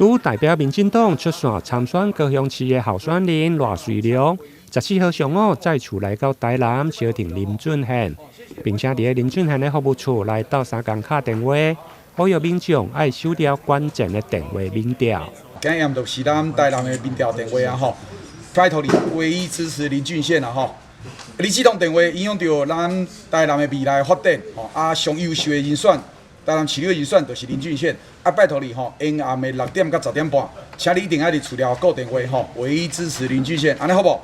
拄代表民進黨出線參選高雄市的候選人賴瑞隆，14號上午再次來到台南相挺林俊憲，並且佇林俊憲的服務處來鬥相共敲電話，呼籲民眾愛守牢關鍵的電話民調。今日就是咱台南的民調電話啊吼，拜託你唯一支持林俊憲啊吼。你這通電話影響著咱台南的未來發展吼，啊，上優秀的人選，台南市長的人選就是林俊憲。啊，拜託你吼，下暗的6點到10點半，請你一定愛佇厝內顧電話吼，唯一支持林俊憲，按呢好無？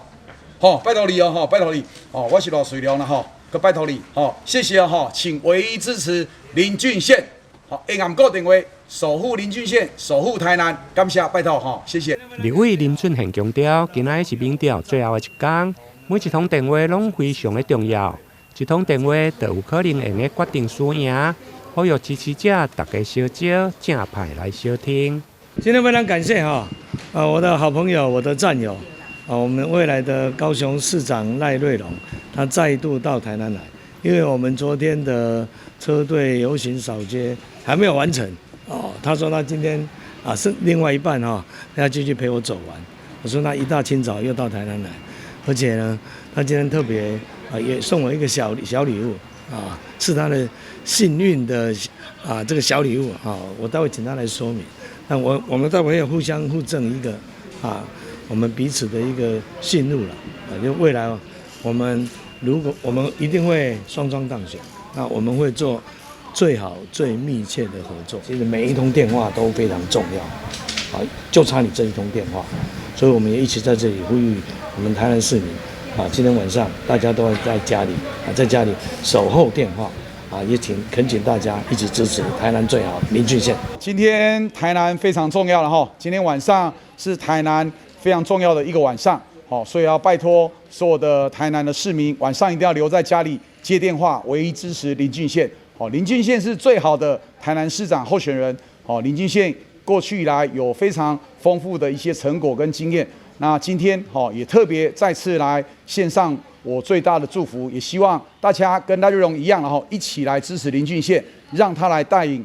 吼，拜託你哦，吼，拜託你，哦，我是賴瑞隆啦吼，閣拜託你，吼，謝謝哦，吼，請唯一支持林俊憲，好，下暗顧電話，守護林俊憲，守護台南，感謝，拜託吼，謝謝。立委林俊憲強調，今仔日是民調最後的一工，每一通電話攏非常的重要，一通電話就有可能會用決定輸贏。呼籲支持者大家相招正派來相挺。今天非常感謝哈，啊，我的好朋友，我的戰友，啊，我們未來的高雄市長賴瑞隆，他再度到台南來，因為我們昨天的車隊遊行掃街還沒有完成，哦，他說他今天啊是另外一半哈，他要繼續陪我走完。我說那一大清早又到台南來，而且呢，他今天特別啊也送我一個小小禮物。啊，是他的幸運的啊，這個小禮物啊，我待會請他來說明。那我們待會要互相互贈一個啊，我們彼此的一個信物了啊，就未來我們如果我們一定會雙雙當選，那我們會做最好最密切的合作。其實每一通電話都非常重要，啊，就差你這一通電話，所以我們也一起在這裡呼籲我們台南市民。啊，今天晚上大家都在家裡啊，在家裡守候電話啊，也請懇請大家一起支持台南最好林俊憲。今天台南非常重要了哈，今天晚上是台南非常重要的一個晚上，好，所以要拜託所有的台南的市民，晚上一定要留在家裡接電話，唯一支持林俊憲。好，林俊憲是最好的台南市長候選人。好，林俊憲過去以來有非常豐富的一些成果跟經驗。那今天好也特別再次來獻上我最大的祝福，也希望大家跟賴瑞隆一樣，然後一起來支持林俊憲，讓他來帶領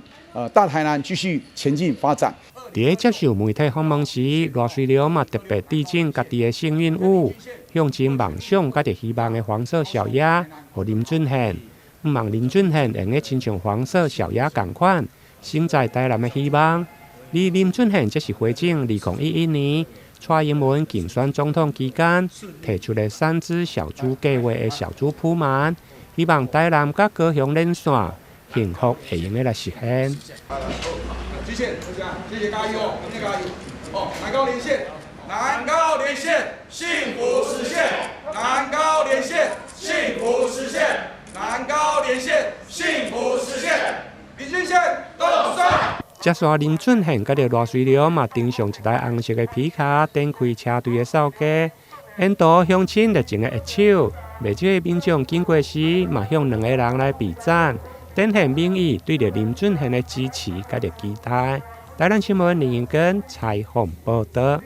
大台南繼續前進發展。佇接受媒體訪問時，賴瑞隆嘛特別致贈家己的幸運物，象徵夢想佮著希望的黃色小鴨，予林俊憲。向望林俊憲會用親像黃色小鴨仝款，承載台南的希望。而林俊憲則是回應2011年蔡英文競選總統期間提出的三隻小豬計劃的小豬撲滿，希望台南佮高雄連線，幸福會用得來實現。謝謝，謝謝加油，謝謝加油。哦，南高連線，南高連線，幸福實現。南高連線，幸福實現。南高連線，幸福實現。林俊憲，當選。接續林俊憲佮著賴瑞隆嘛登上一台紅色的皮卡，展開車隊的掃街，沿途鄉親熱情的握手，袂少的民眾經過時嘛向兩個人來比讚，展現民意對著林俊憲的支持佮著期待。台南新聞林英根採訪報導。